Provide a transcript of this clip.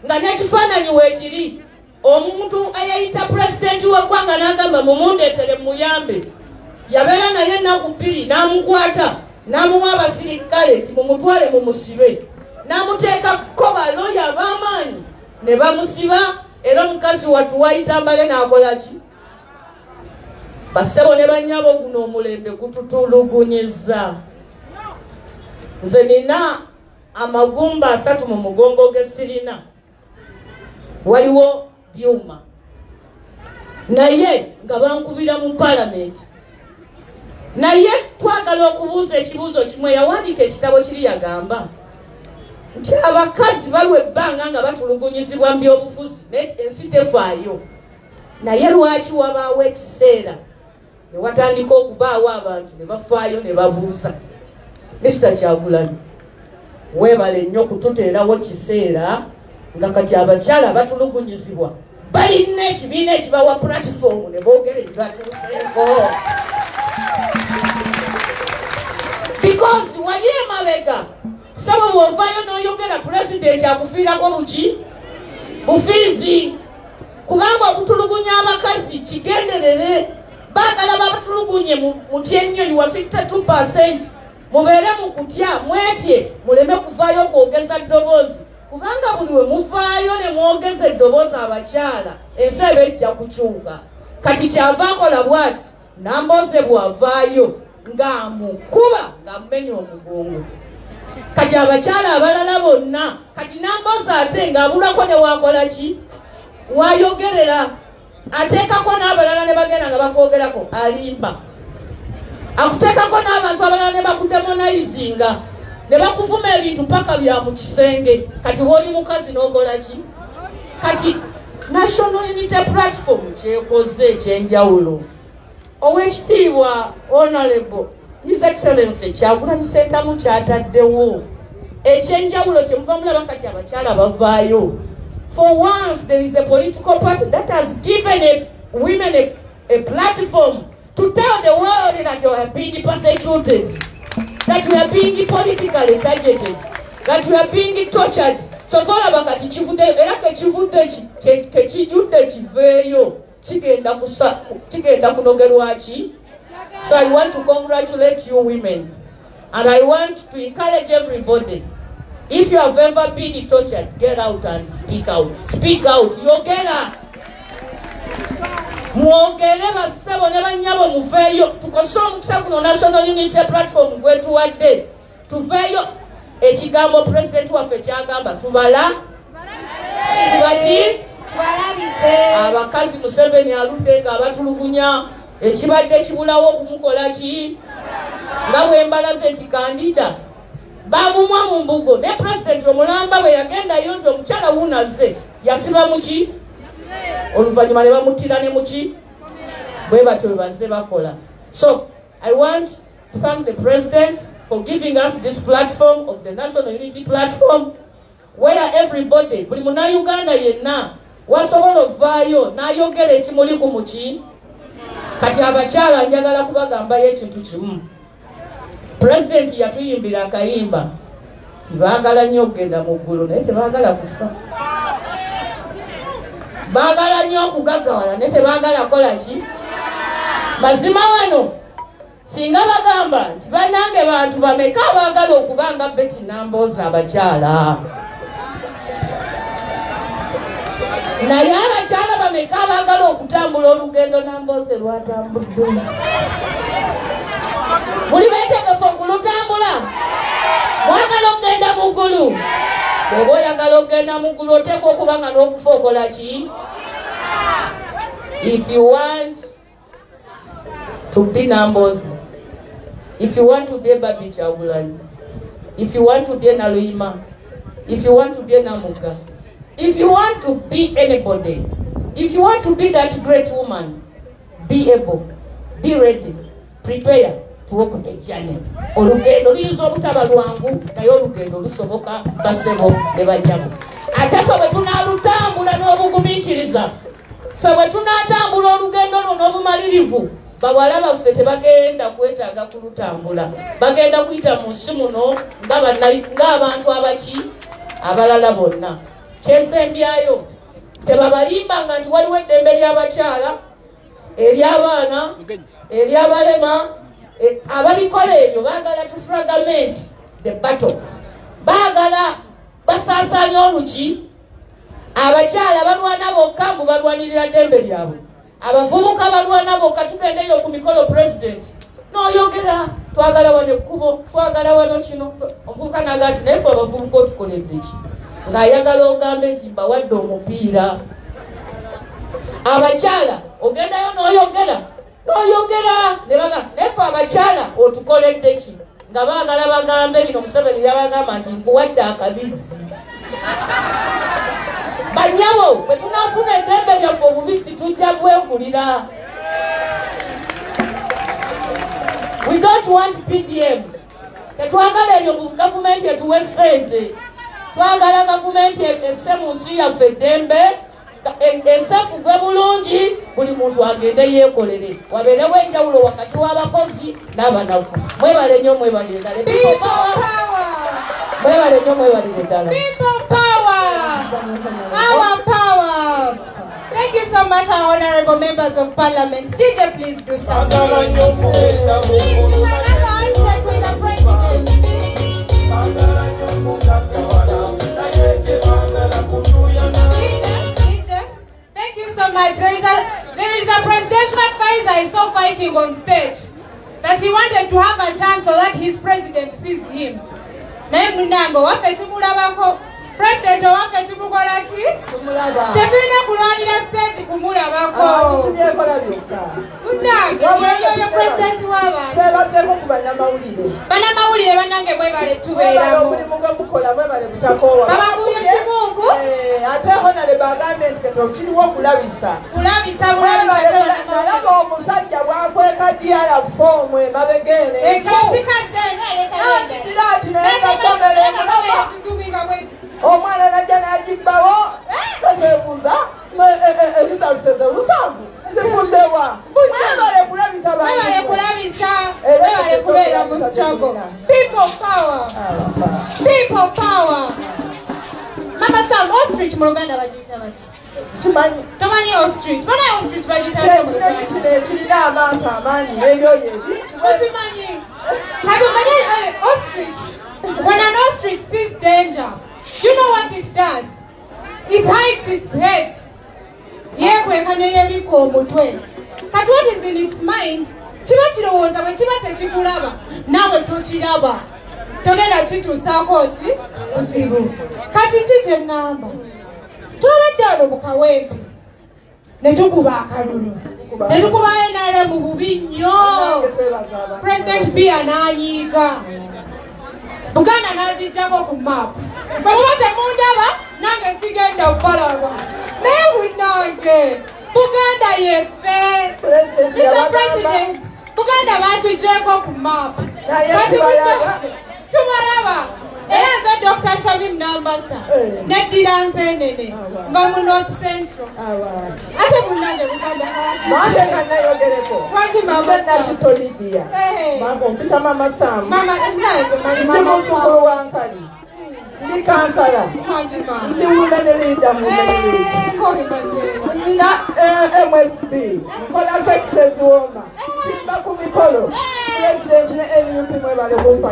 Nga n'ekifaananyi weekiri, omuntu eyayita pulezidenti w'eggwanga n'agamba, "Mumundeetere muyambe," yabeera naye ennaku 2, n'amukwata, n'amuwa abasirikale nti, "Mumutwale mumusibe," n'amuteekako baloya ab'amaanyi ne bamusiba. Era omukazi wattu wayitambale n'akola ki? Bassebo ne bannyabo, guno omulembe gututulugunyiza. Nze nina amagumba 30 mu mugongo ge sirina, waliwo byuma, naye nga bankubira mu palamenti. Naye twagala okubuuza ekibuuzo kimu. Yawandiika ekitabo kiri, yagamba nti abakazi balwa ebbanga nga batulugunyizibwa mu byobufuzi, naye ensi tefaayo. Naye lwaki wabaawo ekiseera ne watandika okubaawo abantu ne bafaayo ne babuuza? Mr Kyagulanyi, weebale nnyo kututeerawo kiseera nga kati abakyala batulugunyizibwa balina ekibiina ekibawa platform ne boogera ebibatuuseeko, because wali emabega, sabo, bw'ovaayo n'oyogera, pulezidenti akufiirako buki bufiizi, kubanga okutulugunya abakazi kigenderere. Baagala babatulugunye mutye nnyo. Yuwa 52%, mubeere mu kutya, mwetye, muleme kuvaayo kwogeza ddoboozi, kubanga buli we muvaayo ne mwogeza eddoboozi abakyala, ensi eba ejja kukyuka. Kati kyava akola bw'ati, Nambooze bw'avaayo ng'amukuba, ng'amumenya omugongo. Kati abakyala abalala bonna, kati Nambooze ate ng'abulako ne wakola ki, wayogerera, ateekako n'abalala ne bagenda nga bakwogerako. Alimba, akuteekako n'abantu abalala ne bakudemonizinga ne bakuvuma ebintu paka bya mu kisenge. Kati woli mukazi n'okola ki? Kati National Unity Platform kyekoze ekyenjawulo, owekitiibwa Honorable His Excellency Kyagulanyi Sentamu kyataddewo ekyenjawulo, kyemuva mulaba kati abakyala bavaayo. For once there is a political party that has given women a platform to tell the world that you are being persecuted, that we are being politically targeted, that we are being tortured. So olaba kati kivudde, era kekivudde, kekijudde, kiveeyo, kigenda kusa, kigenda kunogerwa ki. So I want to congratulate you women, and I want to encourage everybody: if you have ever been tortured, get out and speak out. Speak out, yogera, mwogere. Bassebo ne bannyabo, muveeyo, tukose omukisa guno National Unity Platform gwetuwadde, tuveeyo. Ekigambo pulezidenti waffe kyagamba, tubala tubaki? Tubalabize. Abakazi Museveni aludde nga abatulugunya. Ekibadde kibulawo okumukola ki, nga bwe mbalaze nti kandida bamumwa mu mbugo, ne pulezidenti omulamba bwe yagendayo nti omukyala wuunazze, yasiba muki, oluvannyuma ne bamuttira ne muki. Bwe batyo bwe bazze bakola. So I want to thank the president for giving us this platform of the National Unity Platform, where everybody, buli Munnayuganda yenna wasobola ovaayo n'ayogera ekimuli ku muki. Kati abakyala njagala kubagambayo ekintu kimu. Pulezidenti yatuyimbira akayimba, tibaagala nnyo okugenda mu ggulu naye tebaagala kufa, baagala nnyo okugaggawala naye tebaagala kukola ki. Mazima wano singa bagamba nti, "Bannange, bantu bameka abaagala okuba nga Betty Nambooze?" Abakyala, naye abakyala bameka abaagala okutambula olugendo Nambooze lwatambudde? Muli betegefu okulutambula? Mwagala okugenda mu ggulu? Bw'oba oyagala okugenda mu ggulu, oteekwa okuba nga n'okufa okola ki? If you want to be Nambooze, if you want to be a Barbie Kyagulanyi, if you want to be a Naluyima, if you want to be a Namuga, if you want to be anybody, if you want to be that great woman, be able, be ready, prepare to walk the journey. Olugendo luyinza obutaba lwangu, naye olugendo lusoboka, basebo ne banyabo. Ate ffe bwe tunaalutambula n'obugumiikiriza, ffe bwe tunaatambula olugendo lwo n'obumalirivu, bawala baffe tebagenda kwetaaga kulutambula. Bagenda kuyita mu nsi muno ng'abantu abaki abalala bonna. Kyensembyayo, tebabalimbanga nti waliwo eddembe ly'abakyala, ery'abaana, ery'abalema. Ababikola ebyo baagala to fragment the battle, baagala basaasaanya oluki. Abakyala balwana bokka, mbu balwanirira ddembe lyabwe. Abavubuka balwana bokka. Tugendeyo ku mikolo, pulezidenti n'oyogera, twagala wano ekkubo, twagala wano kino. Omuvubuka naga nti, naye fe abavubuka otukoledde ki? Ng'ayagala ogambe nti mbawadde omupiira. Abakyala ogendayo n'oyogera n'oyogera, ne baga, naye fe abakyala otukoledde ki? Nga baagala bagambe bino Museveni byabagamba nti nkuwadde akabizzi. Banyabo, bwe tunaafuna eddembe lyaffe, obubisi tujja bwegulira. We don't want PDM. Tetwagala ebyo mu gavumenti etuwe ssente. Twagala gavumenti esse mu nsi yaffe eddembe, ensi efugwe bulungi, buli muntu agende yeekolere, wabeerewo enjawulo wakati w'abakozi n'abanafu. Mwebale nnyo, mwebalire ddala. People power! Mwebale nnyo, mwebalire ddala. People power! Our power! Thank you so much, our honorable members of parliament. DJ, please do something. Please, we can have a handshake with the president. DJ, DJ, thank you so much. There is a presidential advisor I saw fighting on stage that he wanted to have a chance so that his president sees him. Naye munnange, owaffe tumulabako. President owaffe tumukola ki? Tumulaba. Tetulina kulwanira stage kumulabako. Tubyekola byokka. Munnange, yeyoyo president w'abantu. Twebazeeko ku bannamawulire. Bannamawulire bannange, mwebale. Mwebale Tubeeramu. omulimu gwe mukola, mwebale butakoowa. Babakubye kibuuku. Ate honorable agambye nti kati okiriwo okulabisa. Kulabisa. Mwebale. Bulabisa. Nalaba omusajja bwakweka DR form emabega eno. Ekasikadde. Nakigira ati, naye nga kamera emulaba, omwana najja n'agibbawo. Tetwebuuza erizaluse olusanvu zifuddewa. Mwebale kulabisa. Mwebale kulabisa, mwebale kubeera mu struggle. People power, people power. Mama Sam, ostrich mu Luganda bagiyita bati? Kimanyi. Tomanyi ostrich? Banaye, ostrich bagiyita batya mu Kyekinyonyi Luganda? kino ekirina amaaso amaanyi n'ebyoya ebingi. Okimanyi? Kati omanyi ostrich, when an ostrich sees danger, you know what it does? It hides its head. Yeekweka ne yeebikka omutwe. Kati what is in its mind, kiba kirowooza bwe kiba tekikulaba, naawe tokiraba, togenda kituusaako ki buzibu. Kati ki kye ŋŋamba, twabadde wano mu Kawempe ne tukuba akalulu, ne tukuba NRM bubi nnyo. Bannange, twebaza abantu. President Bia n'anyiiga, Buganda n'agijjako ku maapu. Bwe muba temundaba, nange sigenda kubalaba. Naye munnange, Buganda yeffe. President Mr. yabagamba. President, Buganda batuggyeko ku maapu. Naye Kati tubalaba. Tubalaba. Era nze Dr. Shamim Nambasa, neddira Nsenene nga mu North Central. Abantu. Ate munnange, Buganda lwaki? Nange nga nayogereko. Lwaki, Mama? Nze Nakito Lidia. Mama, ompita Mama Sam. Mama, nange manyi Ndi Mama muzzukulu Sam. wa Nkali, ndi kansala. Mangi mama. Ndi women leader mu women leader. Kobimazeewa. Nina MSB, nkola cakes eziwooma, simba ku mikolo. President ne NUP, mwebale kumpa.